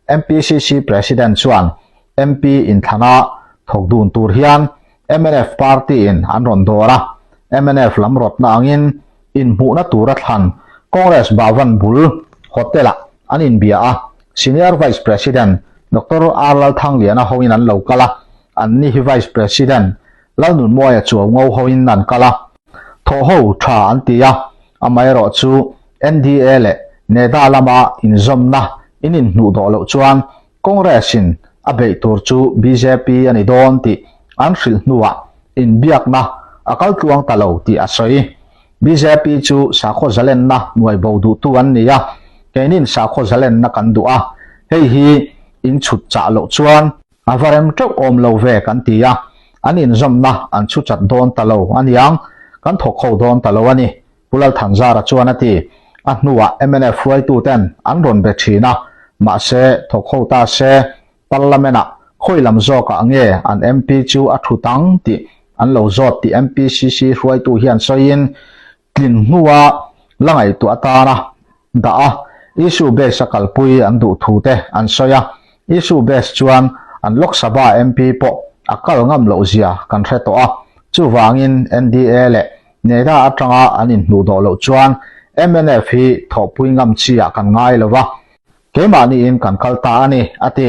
MPCC President chuan MP inthlana thawk dun tur hian mnf party-in an rawn dawr a, mnf lam rawtna angin inhmuhna tura thlan Congress Bhavan bul hotel-ah an inbia a, Senior Vice President Doctor R Lalthangliana hoin an lo kal a, anni hi Vice President Lalnunmawia chuau ngo hoin an kal a, thawh ho tha an ti a, amaherawhchu NDA leh NEDA lama inzawmna in inhnuh dawh loh chuan Congress-in a beih tur chu bjp a ni dawn tih an hrilh hnuah inbiakna a kal tluang ta lo tih a sawi. Bjp chu sakhaw zalenna hnuai bo duhtu an ni a, keinin sakhaw zalenna kan duh a, hei hi in chhut chah loh chuan a va rem teuh awm lo ve kan ti a, an inzawmna an chhu chat dawn ta lo aniang, kan thawk ho dawn ta lo a ni. Pu Lalthanzara chuan a ti. A hnuah mnf hruaituten an rawn be thin a, mahse thawk ho ta se Parliament-ah khawi lam zawkah nge an MP chu a thut ang tih an lo zawt tih MPCC hruaitu hian sawiin tlin hnua la ngaihtuah atana dah a, issue base a kalpui an duh thu te an sawi a, issue base chuan an Lok Sabha MP pawh a kal ngam loh zia kan hre tawh a, chuvangin NDA leh Neda atanga an inhnuh dawh loh chuan mnf hi thawhpui ngam chi ah kan ngai lo va, keimahniin kan kal ta a ni, a ti.